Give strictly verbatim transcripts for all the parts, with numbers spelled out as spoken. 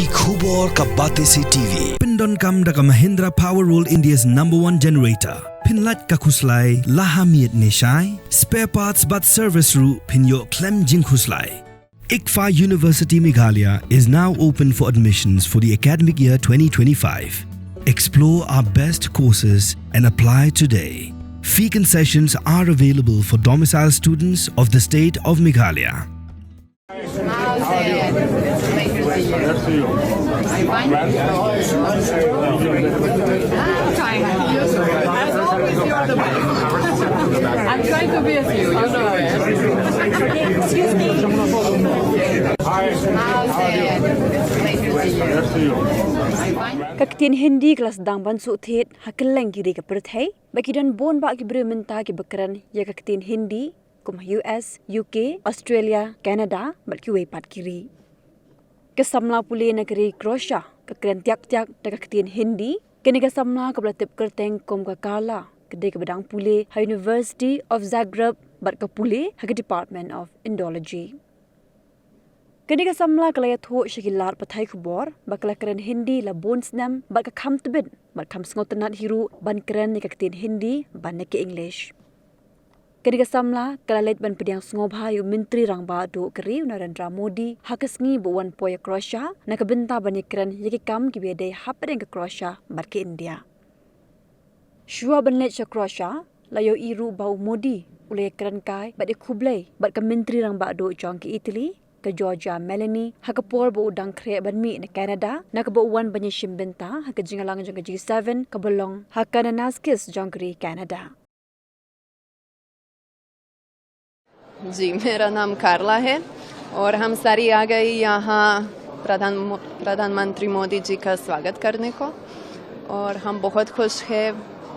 Khubor ka Batesi T V. Pyndonkam da ka Mahindra Power World, India's number one generator. Pynlait ka khuslai la ha miet ne shai. Spare parts bad service ruh phin ïoh khlem jingkhuslai. ICFAI University Meghalaya is now open for admissions for the academic year twenty twenty-five. Explore our best courses and apply today. Fee concessions are available for domicile students of the state of Meghalaya. I'm trying. As always, you are the best. I'm trying to be as you, you know. Excuse me. Hi. Hi. Ka ktien Hindi ka la sdang ban shu thied ha kylleng ki ri ka pyrthei, bad ki don bun bah ki briew mynta kiba kren ïa ka ktien Hindi, kum ha U S, U K, Australia, Canada, bad kiwei pat ki ri. Ka samla pule na ka ri Croatia ka kren tiak tiak da ka ktien Hindi. Kane ka samla kaba la tip kyrteng kum ka Carla ka dei kaba dang pule ha University of Zagreb bad ka pule ha ka Department of Indology. Kane ka samla ka la ïathuh sha ki lad pathai khubor ba ka la kren Hindi la bun snem bad ka kham tbit bad kham sngewtynnat hi ruh ban kren ïa ka ktien Hindi ban ïa ka English. Kane ka samla ka la leit ban pdiang sngewbha ïa u Myntri Rangbah Duh ka ri u Narendra Modi ha ka sngi ba u wan poi ïa Croatia na ka bynta ban ïakren ïa ki kam kiba ïadei hapdeng ka Croatia bad ka India. Shuwa ban leit sha Croatia, la ïohi ruh ba u Modi u la ïakren kai bad ïakhublei bad ka Myntri Rangbah Duh jong ka Italy, ka Giorgia Meloni, ha ka por ba u dang khreh ban mih na Canada, na kaba u wan ban ïashim bynta ha ka jingïalang jong ka G seven kaba long ha Kananaskis jong ka ri Canada. जी, मेरा नाम कार्ला है और हम सारी आ गई यहाँ प्रधान, प्रधानमंत्री मोदी जी का स्वागत करने को। और हम बहुत खुश हैं।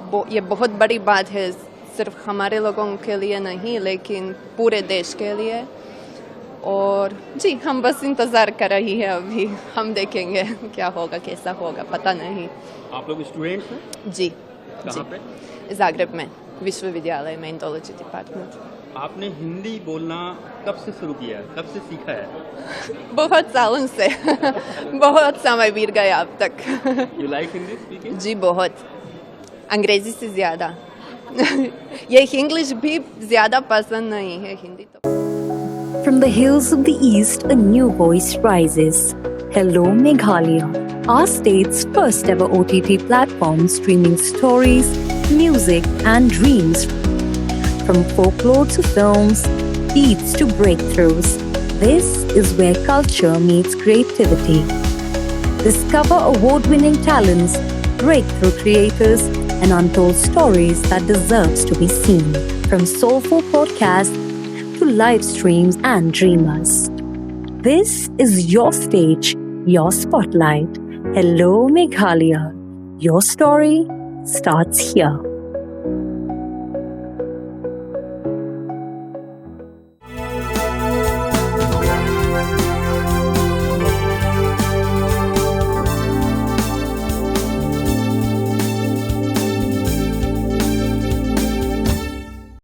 बो-, ये बहुत बड़ी बात है, सिर्फ हमारे लोगों के लिए नहीं, लेकिन पूरे देश के लिए। और जी, हम बस इंतज़ार कर रही है अभी, हम देखेंगे क्या होगा, कैसा होगा, पता नहीं। आप लोग स्टूडेंट्स हैं? जी। कहाँ पे? जाग्रेब में, विश्वविद्यालय में, इंडोलॉजी डिपार्टमेंट। आपने हिंदी बोलना कब से शुरू किया है, कब से सीखा है? बहुत सालों से। बहुत समय बीत गया अब तक। You like Hindi speaking? जी, बहुत। अंग्रेजी से ज्यादा। ये इंग्लिश भी ज्यादा पसंद नहीं है, हिंदी तो। From the hills of the East, a new voice rises. Hello, Meghalaya, our state's first ever O T T platform, streaming stories, music, and dreams. From folklore to films, beats to breakthroughs, this is where culture meets creativity. Discover award winning talents, breakthrough creators, and untold stories that deserves to be seen. From soulful podcasts to live streams and dreamers. This is your stage, your spotlight. Hello, Meghalaya. Your story starts here.